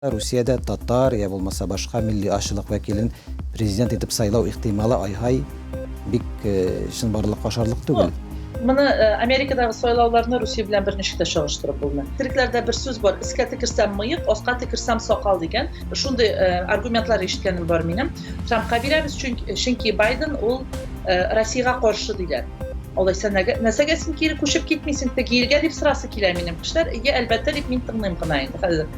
Русиядә татар я булмаса башка милли азчылык вәкилен президент итеп сайлау ихтималы ай-һай бик чынбарлыкка ошарлык түгел. Моны Америкадагы сайлауларны Русия белән берничек тә чагыштырып булмый. Төрекләрдә бер сүз бар, өскә төкерсәм мыек, аска төкерсәм сакал дигән. Шундый аргументлар ишеткәнем бар минем. Трампка бирәбез, чөнки Байден ул Россиягә каршы диләр. Алайса нәрсәгә син кире күчеп китмисең теге илгә дип сорасы килә минем. Кешеләр, әйе, әлбәттә дип мин тыңлыйм гына инде хәзер.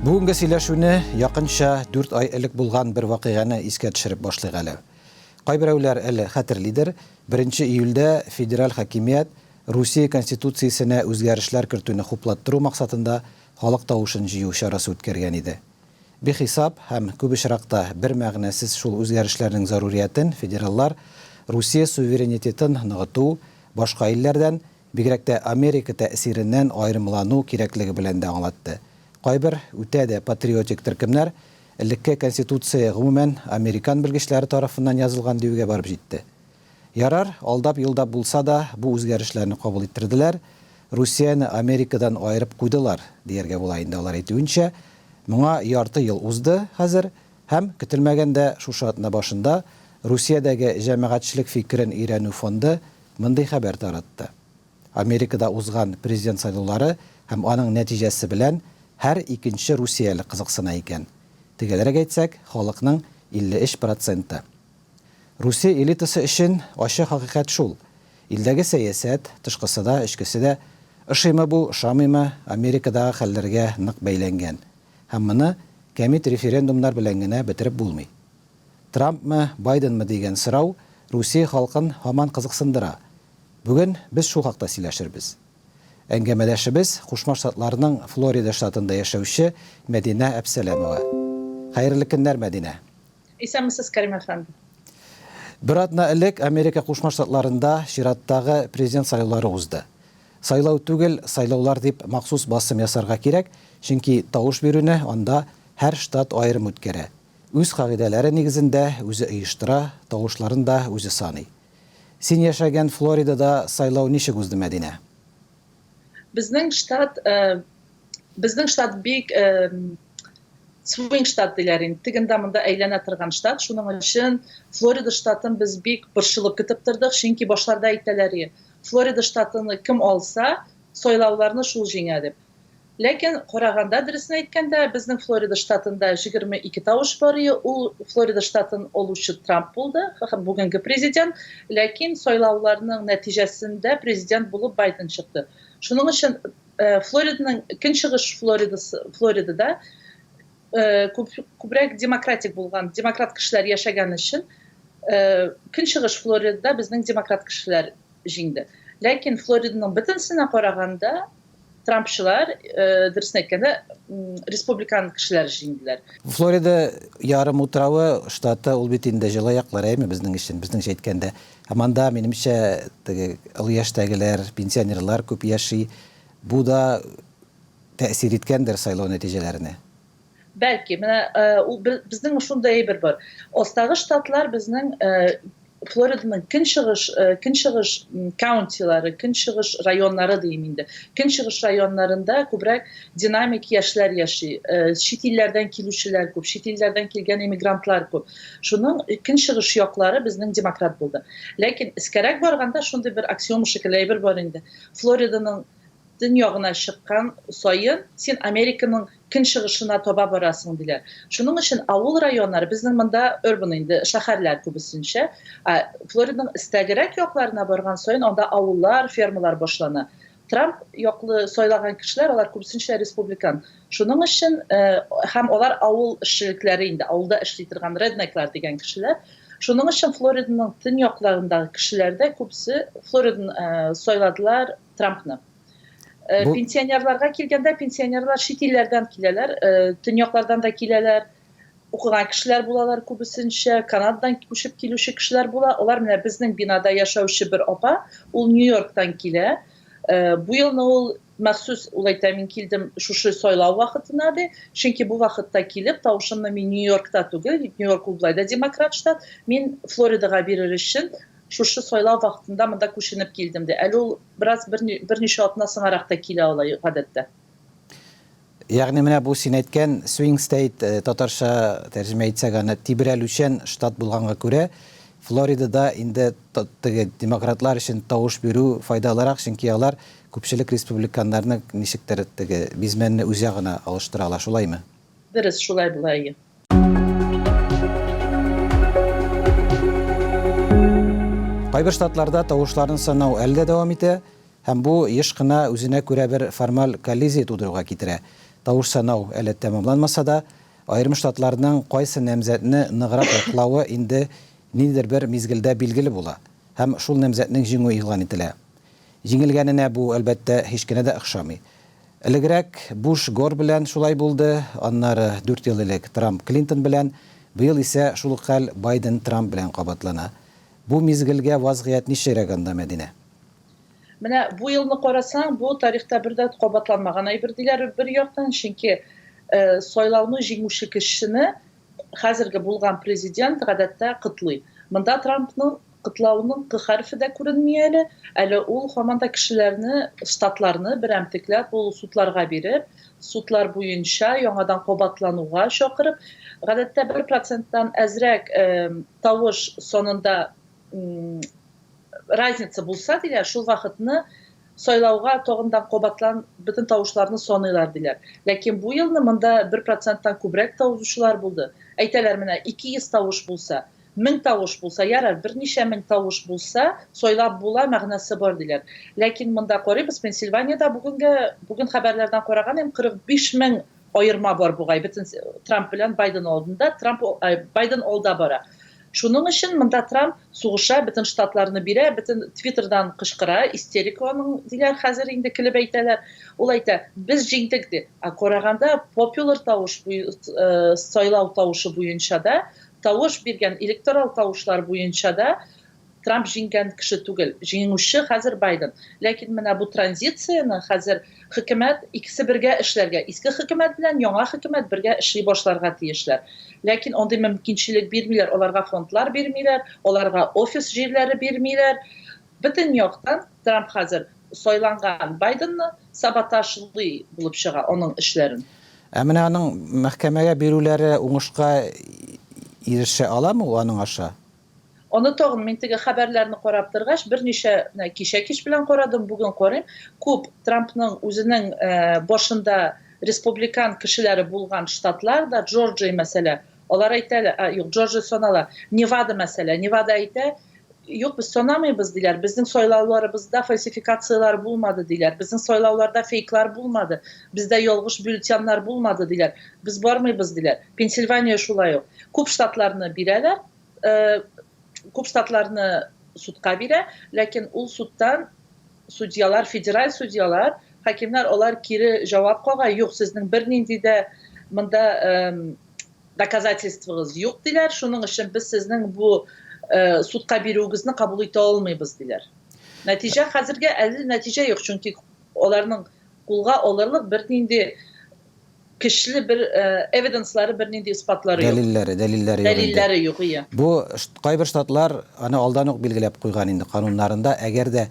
Бүгенге сөйләшүне якынча 4 ай элек булган бер вакыйганы искә төшереп башлыйк әле. Кайберәүләр әле хәтерлидер, 1 июльдә федераль хакимият Русия Конституциясенә үзгәрешләр кертүне хуплаттыру максатында халык тавышын җыю чарасы үткәргән иде. Бихисап һәм күп очракта бер мәгънәсез шул үзгәрешләрнең заруриятен федераллар Русия суверенитетын ныгыту, башка илләрдән, бигрәк тә Америка тәэсиреннән аерымлану кирәклеге белән дә аңлатты. Кайбер үтә дә патриотик төркемнәр элекке Конституция гомумән американ белгечләре тарафыннан язылган диюгә барып җитте. Ярар, алдап-йолдап булса да, бу үзгәрешләрне кабул иттерделәр, Русияне Америкадан аерып куйдылар, дияргә була инде алар әйтүенчә. Моңа ярты ел узды хәзер һәм, көтелмәгәндә, шушы атна башында Русиядәге җәмәгатьчелек фикерен өйрәнү фонды мондый хәбәр таратты. Америкада узган президент сайлаулары һәм аның нәтиҗәсе белән һәр икенче русияле кызыксына икән. Төгәлрәк әйтсәк, халыкның 53 проценты. Русия элитасы өчен ачы хакыйкать шул, илдәге сәясәт, тышкысы да, эчкесе дә, ошыймы бу, ошамыймы, Америкадагы хәлләргә нык бәйләнгән. Һәм моны кәмит референдумнар белән генә бетереп булмый. Трампмы, Байденмы дигән сорау Русия халкын һаман кызыксындыра. Бүген без шул хакта сөйләшербез. Әңгәмәдәшебез, Кушма Штатларның Флорида штатында яшәүче Мәдинә Әпсәләмова. Хәерле көннәр, Мәдинә! Исәнмесез, Кәрим әфәнде. Бер атна элек Америка Кушма Штатларында чираттагы президент сайлаулары узды. Сайлау түгел, сайлаулар дип махсус басым ясарга кирәк, чөнки тавыш бирүне анда һәр штат аерым үткәрә. Үз кагыйдәләре нигезендә үзе оештыра, тавышларын да үзе саный. Син яшәгән Флоридада сайлау ничек узды, Мәдинә? Безнең штат, безнең штат бик swing штат диләр инде. Тегендә монда әйләнә торган штат. Шуның өчен Флорида штатын без бик борчылып көтеп тордык, чөнки башларда әйтәләр иде, Флорида штатын кем алса, сайлауларны шул җиңә дип. Ләкин караганда, дөресен әйткәндә, безнең Флорида штатында 22 тавыш бар иде. Ул Флорида штатын алучы Трамп булды, бүгенге президент. Ләкин сайлауларның нәтиҗәсендә президент булып Байден чыкты. Шуның өчен Флориданың көнчыгыш Флоридасы, Флоридада күп, күбрәк демократик булган, демократ кешеләр яшәгән өчен көнчыгыш Флоридада безнең демократ кешеләр җиңде. Ләкин Флориданың бөтенсенә караганда Трампчылар, дөресен әйткәндә, республикан кешеләр җиңделәр. Флорида ярым утравы штаты ул бит инде җылы яклар, әйеме, безнең өчен, безнеңчә әйткәндә. Һәм анда, минемчә, теге олы яшьтәгеләр, пенсионерлар күп яши. Бу да тәэсир иткәндер сайлау нәтиҗәләренә. Бәлки, менә ул безнең шундый әйбер бар. Астагы штатлар безнең Флориданың көнчыгыш көнчыгыш каунтилары, көнчыгыш районнары дим инде. Көнчыгыш районнарында күбрәк динамик яшьләр яши. Чит илләрдән килүчеләр күп, чит илләрдән килгән иммигрантлар күп. Шуның көнчыгыш яклары безнең демократ булды. Ләкин эскәрәк барганда шундый бер аксиома шикелле әйбер бар инде. Флориданың Төньягына чыккан саен, син Американың көнчыгышына таба барасың, диләр. Шуның өчен авыл районнары, безнең монда урбан инде, шәһәрләр күбесенчә, ә Флориданың өстәгерәк якларына барган саен, анда авыллар, фермалар башлана. Трамп яклы сайлаган кешеләр, алар күбесенчә республикан. Шуның өчен һәм алар авыл эшчелекләре инде, авылда эшли торган реднеклар дигән кешеләр. Шуның өчен Флориданың төньякларындагы кешеләр дә күбесе Флориданы сайладылар Трампны. Э, Бу... Пенсионерларга килгәндә, пенсионерлар чит илләрдән киләләр, э, төньяклардан да киләләр. Укыган кешеләр булалар күбесенчә, Канададан күчеп килүче кешеләр була. Алар менә безнең бинада яшәүче бер апа, ул Нью-Йорктан килә. Э, бу елны ул махсус ул әйтә, мин килдем шушы сайлау вакытына ди. Чөнки бу вакытта килеп, тавышымны мин Нью-Йоркта түгел, Нью-Йорк ул болай да демократ штат, мин Флоридага бирер өчен. шушы сайлау вакытында монда күченеп килдем ди. Әле ул бераз берничә атна соңарак та килә ала гадәттә. Ягъни менә бу син әйткән swing state, татарча тәрҗемә итсәк аны тибрәлүчән штат булганга күрә, Флоридада инде теге демократлар өчен тавыш бирү файдалырак, чөнки алар күпчелек республиканнарны ничектер теге бизмәнне үз ягына алыштыра ала, шулаймы? Дөрес, шулай була, әйе. Кайбер штатларда тавышларны санау әле дә дәвам итә. Һәм бу еш кына үзенә күрә бер формаль коллизия тудыруга китерә. Тавыш санау әле тәмамланмаса да, аерым штатларның кайсы намзәтне ныграк яклавы инде ниндидер бер мизгелдә билгеле була һәм шул намзәтнең җиңүе игълан ителә. Җиңелгәненә бу, әлбәттә, һич кенә дә охшамый. Элегрәк Буш Гор белән шулай булды, аннары дүрт ел элек Трамп Клинтон белән, быел исә шул ук хәл Байден Трамп белән кабатлана. Бу мизгелгә вазгыять ничегрәк анда, Мәдинә? Менә бу елны карасаң, бу тарихта бер дә кабатланмаган әйбер диләр бер яктан, чөнки сайлауны җиңүче кешене хәзерге булган президент гадәттә котлый. Монда Трампның котлауның К хәрефе дә күренми әле. Әле ул һаман да кешеләрне, штатларны берәмтекләп ул судларга биреп, судлар буенча яңадан кабатлануга чакырып, гадәттә бер проценттан әзрәк тавыш санында разница булса, диләр, шул вакытны сайлауга тагын да кабатлан бөтен тавышларны саныйлар, диләр. Ләкин бу елны монда бер проценттан күбрәк тавышучылар булды. Әйтәләр, менә 200 тавыш булса, 1000 тавыш булса, ярар, берничә мең тавыш булса, сайлап була, мәгънәсе бар, диләр. Ләкин монда карыйбыз, Пенсильваниядә бүгенге, бүген хәбәрләрдән караган идем, 45 мең аерма бар бугай бөтен Трамп белән Байден алдында, Трамп Байден алда бара. Шуның өчен монда Трамп сугыша, бөтен штатларны бирә, бөтен Твиттердан кычкыра, истерика аның диләр хәзер инде көлеп әйтәләр. Ул әйтә, без җиңдек ди. Ә караганда популяр тавыш сайлау тавышы буенча да, тавыш биргән электорал тавышлар буенча да Трамп җиңгән кеше түгел. Җиңүче хәзер Байден. Ләкин менә бу транзицияне хәзер хөкүмәт икесе бергә эшләргә, иске хөкүмәт белән яңа хөкүмәт бергә эшли башларга тиешләр. Ләкин андый мөмкинчелек бирмиләр, аларга фондлар бирмиләр, аларга офис җирләре бирмиләр. Бөтен яктан Трамп хәзер сайланган Байденны саботажлый булып чыга аның эшләрен. Ә менә аның мәхкәмәгә бирүләре уңышка ирешә аламы ул аның аша? Аны тагын мин теге хәбәрләрне карап торгач, берничә, менә кичә кич белән карадым, бүген карыйм, күп Трампның үзенең башында республикан кешеләре булган штатлар да, Джорджия мәсәлә, алар әйтәләр, а, юк, Джорджия санала, Невада мәсәлә, Невада әйтә, юк, без санамыйбыз, диләр, безнең сайлауларыбызда фальсификацияләр булмады, диләр, безнең сайлауларда фейклар булмады, бездә ялгыш бюллетеннар булмады, диләр, без бармыйбыз, диләр. Пенсильвания шулай ук. Күп штатларны бирәләр, күп штатларны судка бирә, ләкин ул судтан судьялар, федераль судьялар, хакимнәр алар кире җавап кага, юк, сезнең бернинди дә монда доказательствогыз юк диләр, шуның өчен без сезнең бу судка бирүегезне кабул итә алмыйбыз диләр. Нәтиҗә хәзергә әле нәтиҗә юк, чөнки аларның кулга алырлык бернинди көчле бер эвиденслары, бернинди исбатлары юк. Дәлилләре, дәлилләре юк инде. Дәлилләре юк, ия. Бу кайбер штатлар аны алдан ук билгеләп куйган инде кануннарында, әгәр дә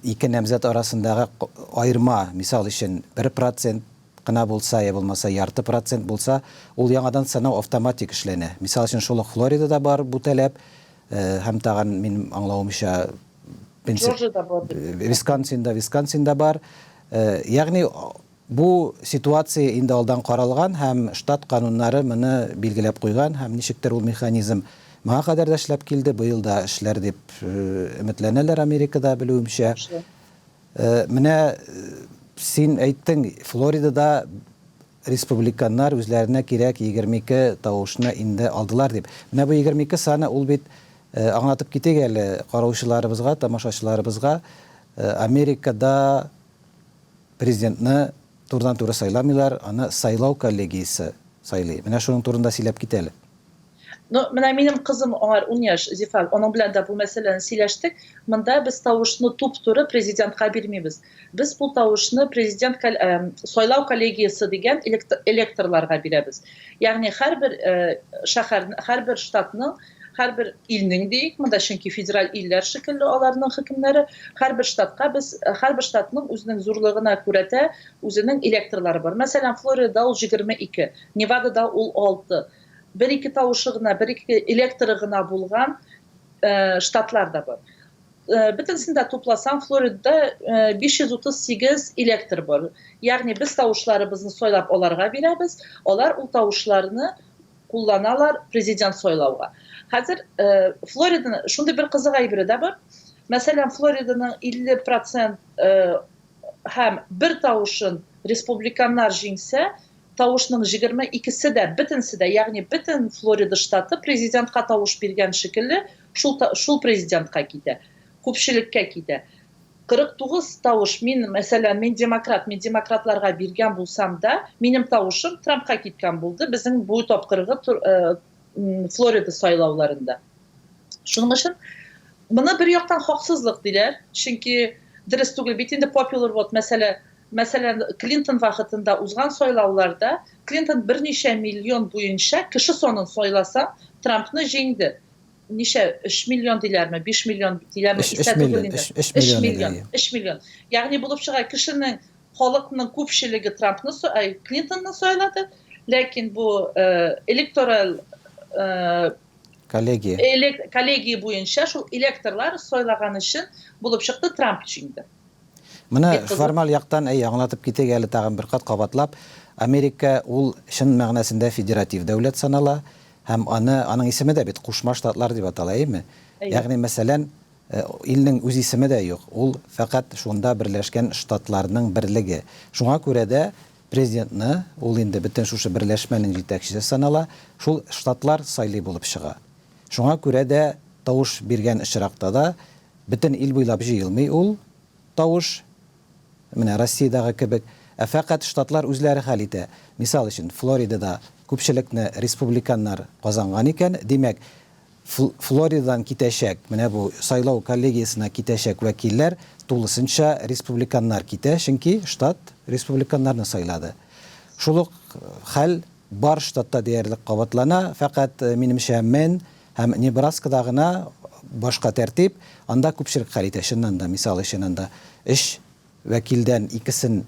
ике намзәт арасындагы аерма, мисал өчен, 1% кына булса, я булмаса ярты процент булса, ул яңадан санау автоматик эшләнә. Мисал өчен, шул ук Флоридада бар бу таләп, һәм тагын, минем аңлавымча, Джорджиада бар. Висконсинда, Висконсинда бар. Ягъни Бу ситуация инде алдан каралган һәм штат кануннары моны билгеләп куйган һәм ничектер ул механизм моңа кадәр дә эшләп килде, быел да эшләр дип өметләнәләр Америкада, белүемчә. Менә син әйттең, Флоридада республиканнар үзләренә кирәк 22 тавышны инде алдылар дип. Менә бу 22 саны ул бит, аңлатып китик әле караучыларыбызга, тамашачыларыбызга, Америкада Президентны турыдан-туры сайламыйлар, аны сайлау коллегиясе сайлый. Менә шуның турында сөйләп кит әле. Ну, менә минем кызым, аңар ун яшь, Зифа, аның белән дә бу мәсьәләне сөйләштек. Монда без тавышны туп-туры президентка бирмибез. Без бу тавышны президент сайлау коллегиясе дигән электорларга бирәбез. Ягъни һәрбер шәһәр, һәрбер штатның Һәрбер илнең диик, монда чөнки федераль илләр шикелле аларның хөкемнәре, һәрбер штатка без, һәрбер штатның үзенең зурлыгына күрә дә үзенең электорлары бар. Мәсәлән, Флоридада ул 22, Невадада ул 6. Бер-ике тавышы гына, бер-ике электоры гына булган штатлар да бар. Бөтенесен дә тупласаң, Флоридада 538 электр бар. Ягъни без тавышларыбызны сайлап аларга бирәбез, алар ул тавышларны кулланалар президент сайлауга. Хәзер Флориданы шундый бер кызык әйбере дә бар. Мәсәлән, Флориданың 50 процент һәм бер тавышын республиканнар җиңсә, тавышның 22-се дә, бөтенесе дә, ягъни бөтен Флорида штаты президентка тавыш биргән шикелле, шул шул президентка китә. Күпчелеккә китә. 49 тавыш, мин, мәсәлән, мин демократ, мин демократларга биргән булсам да, минем тавышым Трампка киткән булды безнең бу тапкыргы Флорида сайлауларында. Шуның өчен моны бер яктан хаксызлык диләр, чөнки дөрес түгел бит инде popular vote мәсәлә, мәсәлән, Клинтон вакытында узган сайлауларда Клинтон берничә миллион буенча кеше санын сайласа, Трампны җиңде. Ничә, 3 миллион диләрме, 5 миллион диләрме, истә түгел инде. 3 миллион, 3 миллион. Ягъни булып чыга, кешенең, халыкның күпчелеге Трампны, ай, Клинтонны сайлады, ләкин бу электораль коллегия. Коллегия буенча шул электорлар сайлаган өчен булып чыкты, Трамп җиңде. Моны формаль яктан, әйе, аңлатып китик әле тагын бер кат кабатлап. Америка ул чын мәгънәсендә федератив дәүләт санала. Һәм аны, аның исеме дә бит Кушма Штатлар дип атала, әйеме? Ягъни, мәсәлән, илнең үз исеме дә юк, ул фәкать шунда берләшкән штатларның берлеге. Шуңа күрә дә президентны, ул инде бөтен шушы берләшмәнең җитәкчесе санала, шул штатлар сайлый булып чыга. Шуңа күрә дә тавыш биргән очракта да бөтен ил буйлап җыелмый ул тавыш, Менә Россиядагы кебек. Ә фәкать штатлар үзләре хәл итә. Мисал өчен, Флоридада күпчелекне республиканнар казанган икән, димәк, Флоридадан китәчәк, менә бу сайлау коллегиясенә китәчәк вәкилләр тулысынча республиканнар китә, чөнки штат республиканнарны сайлады. Шул ук хәл бар штатта диярлек кабатлана, фәкать, минемчә, Мэн һәм Небраскада гына башка тәртип, анда күпчелек хәл итә, чыннан да, мисал өчен, анда өч вәкилдән икесен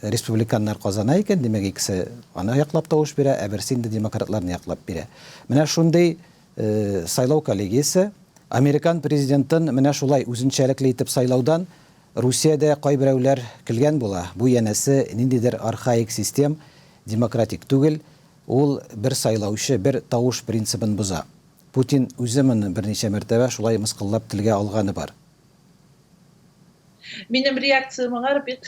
республиканнар казана икән, димәк, икесе аны яклап тавыш бирә, ә берсе инде демократларны яклап бирә. Менә шундый сайлау коллегиясе американ президентын менә шулай үзенчәлекле итеп сайлаудан Русиядә кайберәүләр көлгән була, бу янәсе ниндидер архаик систем, демократик түгел, Ул бер сайлаучы, бер тавыш принцибын боза. Путин үзе моны берничә мәртәбә шулай мыскыллап телгә алганы бар. Минем реакция моңар бик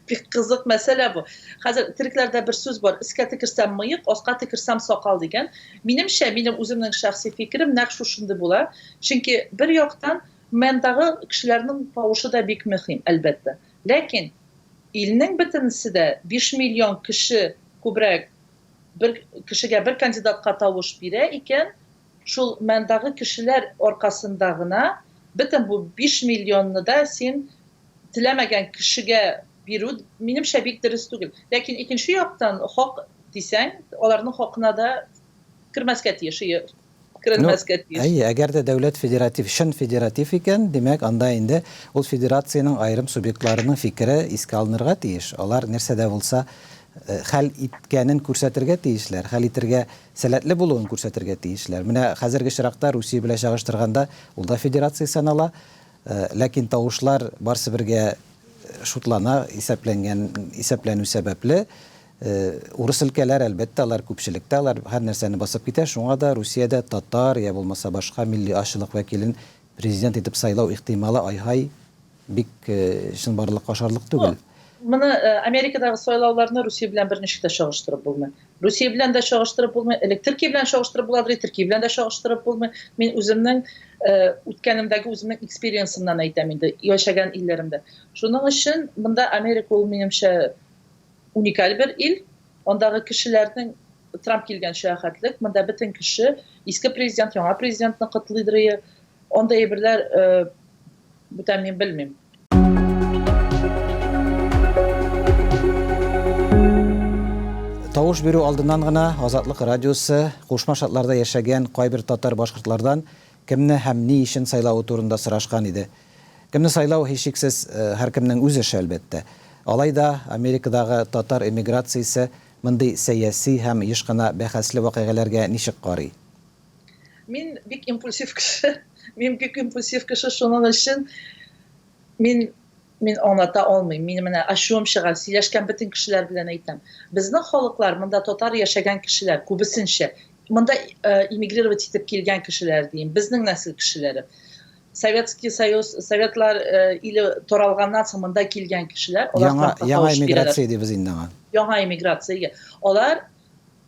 бик кызык мәсьәлә бу. Хәзер төрекләрдә бер сүз бар, өскә төкерсәм мыек, аска төкерсәм сакал дигән. Минемчә, минем үземнең шәхси фикерем нәкъ шушындый була. Чөнки бер яктан Мэндагы кешеләрнең тавышы да бик мөһим, әлбәттә. Ләкин илнең бөтенесе дә 5 миллион кеше күбрәк бер кешегә, бер кандидатка тавыш бирә икән, шул мандагы кешеләр аркасында гына бөтен бу 5 миллионны да син теләмәгән кешегә бирү, минемчә, бик дөрес түгел. Ләкин икенче яктан, хак дисәң, аларның хакына да кермәскә тиеш. Керелмәскә тиеш. Әйе, әгәр дә дәүләт федератив, чын федератив икән, димәк, анда инде ул федерациянең аерым субъектларының фикере искә алынырга тиеш. Алар нәрсә дә булса хәл иткәнен күрсәтергә тиешләр, хәл итергә сәләтле булуын күрсәтергә тиешләр. Менә хәзерге очракта Русия белән чагыштырганда, ул да федерация санала, ләкин тавышлар барсы бергә шутлана, исәпләнгән, исәпләнү сәбәпле, урыс өлкәләр, әлбәттә, алар күпчелектә, алар һәр нәрсәне басып китә, шуңа да Русиядә татар я булмаса башка милли азчылык вәкилен президент итеп сайлау ихтималы ай-һай бик чынбарлыкка ошарлык түгел. Моны Америкадагы сайлауларны Русия белән берничек тә чагыштырып булмый. Русия белән дә чагыштырып булмый, элек Төркия белән чагыштырып буладыр, Төркия белән дә чагыштырып булмый. Мин үземнең үткәнемдәге үземнең экспириенсымнан әйтәм инде, яшәгән илләремдә. Шуның өчен монда Америка ул минемчә уникаль бер ил. Андагы кешеләрнең Трамп килгәнче рәхәтлек, монда бөтен кеше иске президент, яңа президентны котлыйдыр. Андый әйберләр бүтән мин белмим. Тавыш Тавыш бирү алдыннан гына Азатлык радиосы Кушма Штатларда яшәгән кайбер татар-башкортлардан кемне һәм ни өчен сайлавы турында сорашкан иде. Кемне сайлау, һичшиксез, һәркемнең үз эше, әлбәттә. Алай да Америкадагы татар эмиграциясе мондый сәяси һәм еш кына бәхәсле вакыйгаләргә ничек карый? Мин бик импульсив кеше. Мин бик импульсив кеше, шуның өчен мин мин аңлата алмыйм. Мин менә ачуым чыга, сөйләшкән бөтен кешеләр белән әйтәм. Безнең халыклар, монда татар яшәгән кешеләр, күбесенчә, монда э, эмигрировать итеп килгән кешеләр дим, безнең нәсел кешеләре. Советский Союз, Советлар э, иле таралганнан соң монда килгән кешеләр, алар яңа, яңа эмиграция дибез инде аңа. Яңа эмиграция. Алар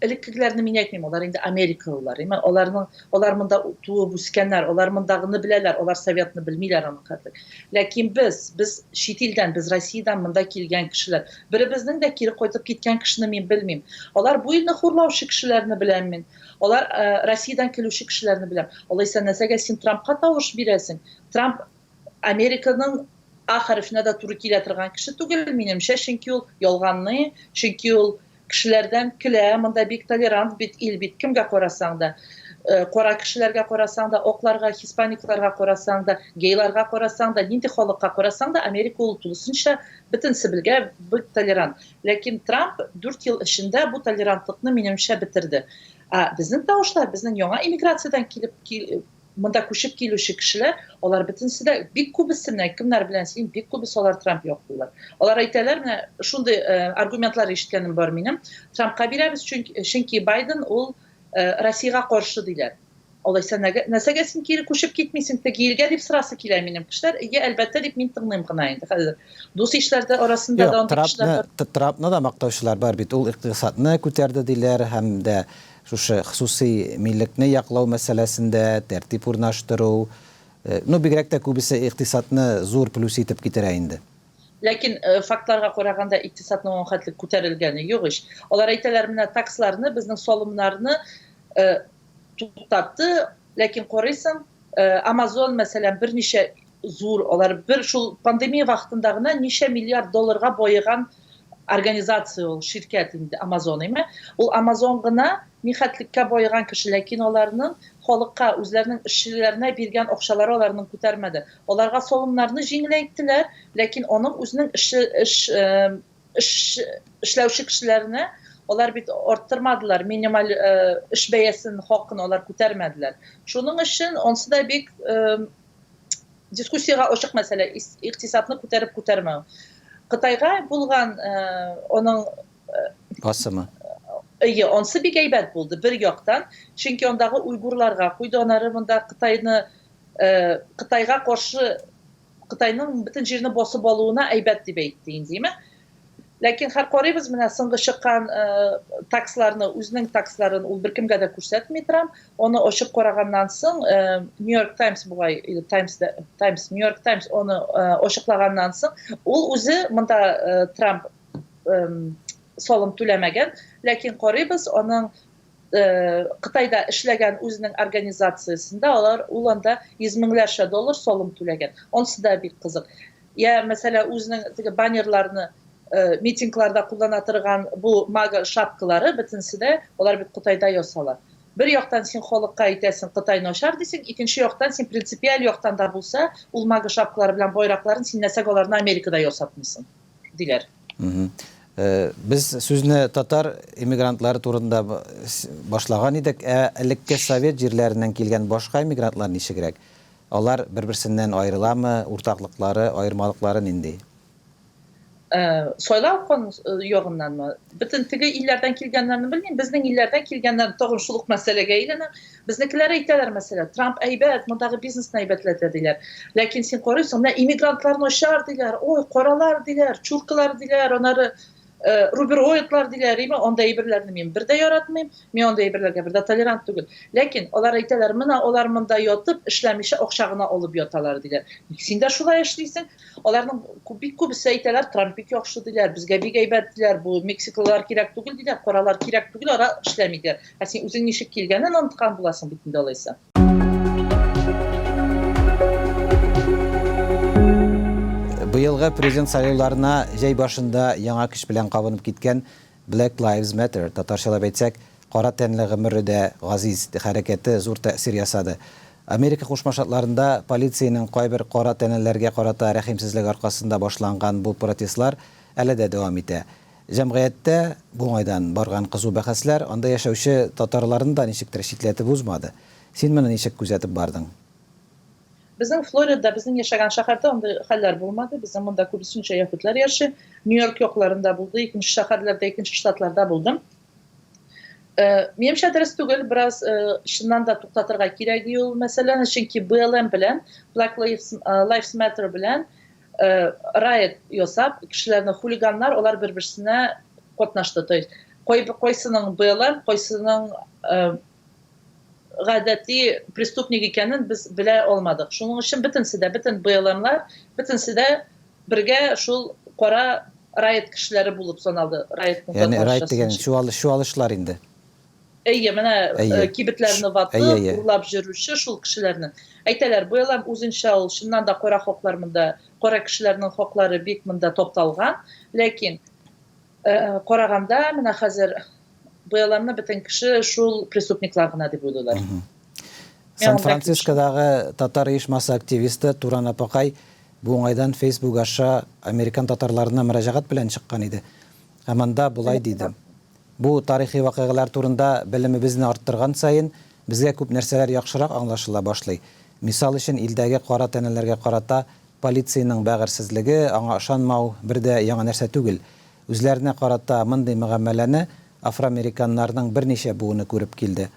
Элеккегеләрне мин әйтмим, алар инде америкалылар. Әмма аларның алар монда туып үскәннәр, алар мондагыны беләләр, алар советны белмиләр аның хәтлек. Ләкин без, без чит илдән, без Россиядән монда килгән кешеләр. Беребезнең дә кире кайтып киткән кешене мин белмим. Алар бу илне хурлаучы кешеләрне беләм мин. Алар э, Россиядән килүче кешеләрне беләм. Алайса нәрсәгә син Трампка тавыш бирәсең? Трамп Американың А хәрефенә дә туры килә торган кеше түгел, минемчә, чөнки ул ялганны, чөнки ул кешеләрдән көлә, монда бик толерант бит ил бит, кемгә карасаң да. Э, кара кешеләргә карасаң да, акларга, хиспаникларга карасаң да, гейларга карасаң да, нинди халыкка карасаң да, Америка ул тулысынча бөтенесе белгә бик толерант. Ләкин Трамп 4 ел эчендә бу толерантлыкны минемчә бетерде. Ә безнең тавышлар, безнең яңа иммиграциядән килеп Монда күчеп килүче кешеләр, алар бөтенесе дә, бик күбесе, менә кемнәр белән сөйлим, бик күбесе алар Трамп яклыйлар. Алар әйтәләр, менә шундый э, аргументлар ишеткәнем бар минем. Трампка бирәбез, чөнки, чөнки Байден ул э, Россиягә каршы диләр. Алайса нәрсәгә син кире күчеп китмисең теге илгә дип сорасы килә минем. Кешеләр, иә, әлбәттә дип мин тыңлыйм гына инде хәзер. Дус ишләр дә арасында да андый кешеләр бар. Трампны да мактаучылар бар бит. Ул икътисадны күтәрде диләр һәм дә Шушы хосусый милекне яклау мәсьәләсендә тәртип урнаштыру, ну, бигрәк тә күбесе икътисадны зур плюс итеп китерә инде. Ләкин фактларга караганда икътисадның аңа хәтле күтәрелгәне юк ич. Алар әйтәләр, менә таксларны, безнең салымнарны туктатты, ләкин карыйсың, Amazon, мәсәлән, берничә зур, алар бер шул пандемия вакытында гына ничә миллиард долларга баеган организация ул, ширкәт инде Amazon, әйме? Ул Amazon гына нихәтлеккә баеган кеше, ләкин аларның халыкка, үзләренең эшчеләренә биргән акчалары аларның күтәрмәде. Аларга салымнарны җиңеләйттеләр, ләкин аның үзенең эше, эш, эш, эшләүче кешеләренә алар бит арттырмадылар, минималь эш бәясен, хакын алар күтәрмәделәр. Шуның өчен ансы да бик дискуссиягә ачык мәсьәлә, икътисадны күтәреп күтәрмәү. Кытайга булган аның басымы. Әйе, ансы бик әйбәт булды бер яктан, чөнки андагы уйгурларга куйды, анары монда Кытайны Кытайга каршы Кытайның бөтен җирне басып алуына әйбәт дип әйтте инде, димә. Ләкин хәр карыйбыз, менә соңгы чыккан э, таксларны, үзенең таксларын ул беркемгә дә күрсәтми Трамп. Аны ачып караганнан соң, э, New York Times бугай, или Times, Times, New York Times аны э, ачыклаганнан соң, ул үзе монда э, Трамп э, салым түләмәгән, ләкин карыйбыз, аның э, Кытайда эшләгән үзенең организациясендә алар ул анда йөз меңләрчә доллар салым түләгән. Ансы да бик кызык. Я, мәсәлән, үзенең теге баннерларны э, митингларда куллана торган бу мага шапкалары бөтенесе дә алар бит Кытайда ясала. Бер яктан син халыкка әйтәсең, Кытай начар дисең, икенче яктан син принципиаль яктан да булса, ул мага шапкалары белән байракларын син нәрсәгә аларны Америкада ясатмыйсың? Диләр. Э, без сүзне татар эмигрантлары турында башлаган идек. Ә элекке совет җирләреннән килгән башка эмигрантлар ничегрәк? Алар бер-берсеннән аерыламы, уртаклыклары, аермалыклары нинди? Э, сайлау кан э, ягыннанмы? Бөтен теге илләрдән килгәннәрне белмим, безнең илләрдән килгәннәр тагын шул ук мәсьәләгә әйләнә. Безнекеләр әйтәләр, мәсәлән, Трамп әйбәт, мондагы бизнесны әйбәтләтә диләр. Ләкин син карыйсың, менә иммигрантлар начар диләр, ой, каралар диләр, чуркалар диләр, анары э, рубероидлар диләр, име, анда әйберләрне мин бер дә яратмыйм, мин анда әйберләргә бер дә толерант түгел. Ләкин алар әйтәләр, менә алар монда ятып, эшләмичә акча гына алып яталар диләр. Ник син дә шулай эшлисең? Аларның бик күбесе әйтәләр, Трамп бик яхшы диләр, безгә бик әйбәт диләр, бу мексикалылар кирәк түгел диләр, каралар кирәк түгел, ара эшләми диләр. Ә син үзең ничек килгәнен оныткан буласың бит инде алайса. Быелгы президент сайлауларына җәй башында яңа көч белән кабынып киткән Black Lives Matter, татарчалап әйтсәк, кара тәнле гомере дә газиз хәрәкәте зур тәэсир ясады. Америка Кушма Штатларында полициянең кайбер кара тәнлеләргә карата рәхимсезлеге аркасында башланган бу протестлар әле дә дәвам итә. Җәмгыятьтә бу уңайдан барган кызу бәхәсләр анда яшәүче татарларны да ничектер читләтеп узмады. Син моны ничек күзәтеп бардың? Безнең Флоридада, безнең яшәгән шәһәрдә андый хәлләр булмады. Безнең монда күбесенчә яһүдләр яши. Нью-Йорк якларында булды, икенче шәһәрләрдә, икенче штатларда булдым. Э, минемчә дөрес түгел, бераз э, чыннан да туктатырга кирәк ул мәсьәләне, чөнки BLM белән, Black Lives, э, Lives Matter белән riot ясап, кешеләрне хулиганнар, алар бер-берсенә катнашты. То есть кайсының BLM, кайсының гадәти преступник икәнен без белә алмадык. Шуның өчен бөтенсе дә, бөтен БЛМлар, бөтенсе дә бергә шул кара райт кешеләре булып саналды. Райт Ягъни райт дигән чуалышлар инде. Әйе, менә э, кибетләрне ватып, урлап йөрүче шул кешеләрне. Әйтәләр, БЛМ үзенчә ул чыннан да кара хаклар монда, кара кешеләрнең хаклары бик монда тапталган, ләкин Э, караганда, менә хәзер БЛМны бөтен кеше шул преступниклар гына дип уйлыйлар. Сан-Францискодагы татар оешмасы активисты Туран Апакай бу уңайдан Facebook аша американ татарларына мөрәҗәгать белән чыккан иде. Һәм анда болай диде. Бу тарихи вакыйгалар турында белемебезне арттырган саен, безгә күп нәрсәләр яхшырак аңлашыла башлый. Мисал өчен, илдәге кара тәнәләргә карата Полициянең бәгырьсезлеге, аңа ышанмау бер дә яңа нәрсә түгел. Үзләренә карата мондый мөгамәләне афроамериканнарның берничә буыны күреп килде.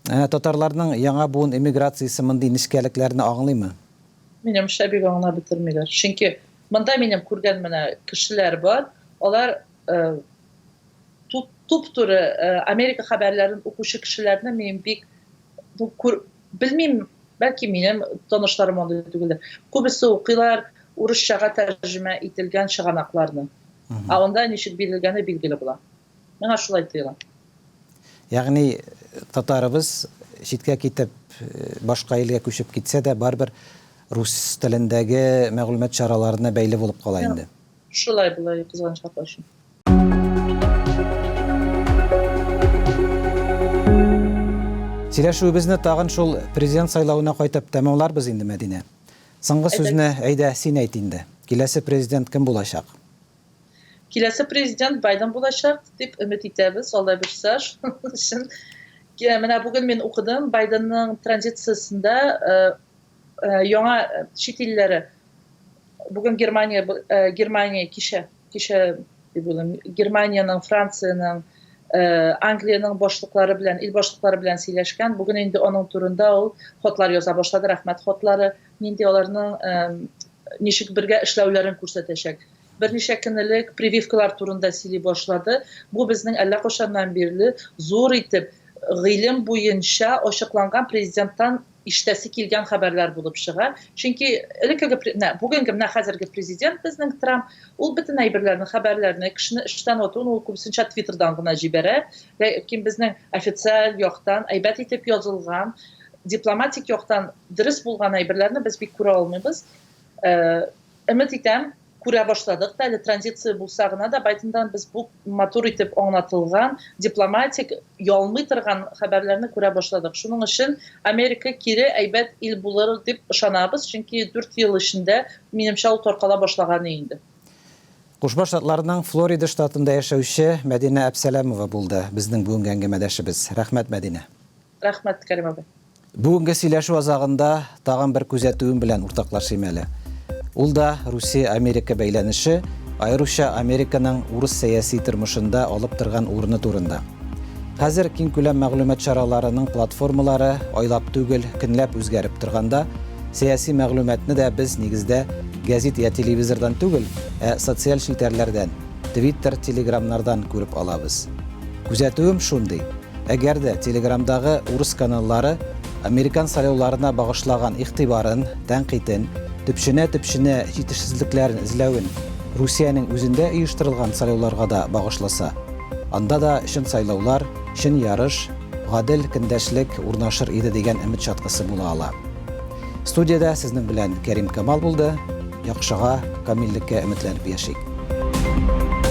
Ә татарларның яңа буын эмиграциясе мондый нечкәлекләрне аңлыймы? Минемчә, бик аңлап бетермиләр. Чөнки монда минем күргән менә кешеләр бар, алар туп-туры Америка хәбәрләрен укучы кешеләрне мин бик Белмим, бәлки минем танышларым андый түгелдер. Күбесе укыйлар урысчага тәрҗемә ителгән чыганакларны. Ә анда ничек бирелгәне билгеле була. Миңа шулай тоела. Ягъни татарыбыз читкә китеп, башка илгә күчеп китсә дә, барыбер рус телендәге мәгълүмат чараларына бәйле булып кала инде. Шулай була, кызганычка каршы. Сөйләшүебезне тагын шул президент сайлавына кайтып тәмамларбыз инде, Мәдинә. Соңгы сүзне, әйдә, син әйт инде. Киләсе президент кем булачак? Киләсе президент Байден булачак дип өмет итәбез, Алла бирсә, шуның өчен. Менә бүген мин укыдым, Байденның транзициясендә э, э, яңа чит илләре бүген Германия э, Германия кичә кичә дип уйлыйм, Германиянең, Франциянең, э, Англиянең башлыклары белән, ил башлыклары белән сөйләшкән. Бүген инде аның турында ул хатлар яза башлады, рәхмәт хатлары, нинди аларның э, ничек бергә эшләүләрен күрсәтәчәк. Берничә көн элек прививкалар турында сөйли башлады. Бу безнең әллә кайчаннан бирле зур итеп гыйлем буенча ачыкланган президенттан ишетәсе килгән хәбәрләр булып чыга. Чөнки элеккеге, менә бүгенге, менә хәзерге президент безнең Трамп, ул бөтен әйберләрне, хәбәрләрне, кешене эштән атуын ул күбесенчә Твиттердан гына җибәрә. Ләкин безнең официаль яктан әйбәт итеп язылган, дипломатик яктан дөрес булган әйберләрне без бик күрә алмыйбыз. Э, өмет итәм, күрә башладык та, әле транзиция булса гына да, Байдендан без бу матур итеп аңлатылган, дипломатик, ялмый торган хәбәрләрне күрә башладык. Шуның өчен Америка кире әйбәт ил булыр дип ышанабыз, чөнки 4 ел эчендә, минемчә, ул таркала башлаган инде. Кушма Штатларның Флорида штатында яшәүче Мәдинә Әпсәләмова булды безнең бүгенге әңгәмәдәшебез. Рәхмәт, Мәдинә. Рәхмәт, Кәрим абый. Бүгенге сөйләшү азагында тагын бер күзәтүем белән уртаклашыйм әле. Ул да Русия-Америка бәйләнеше, аеруча Американың урыс сәяси тормышында алып торган урыны турында. Хәзер киңкүләм мәгълүмат чараларының платформалары айлап түгел, көнләп үзгәреп торганда, сәяси мәгълүматны да без, нигездә, гәзит я телевизордан түгел, ә социаль челтәрләрдән, Твиттер, Телеграмнардан күреп алабыз. Күзәтүем шундый, әгәр дә Телеграмдагы урыс каналлары американ сайлауларына багышлаган игътибарын, тәнкыйтен, төпченә-төпченә җитешсезлекләрен эзләвен Русиянең үзендә оештырылган сайлауларга да багышласа, анда да чын сайлаулар, чын ярыш, гадел көндәшлек урнашыр иде дигән өмет чаткысы була ала. Студиядә сезнең белән Кәрим Камал булды. Яхшыга, камиллеккә өметләнеп яшик.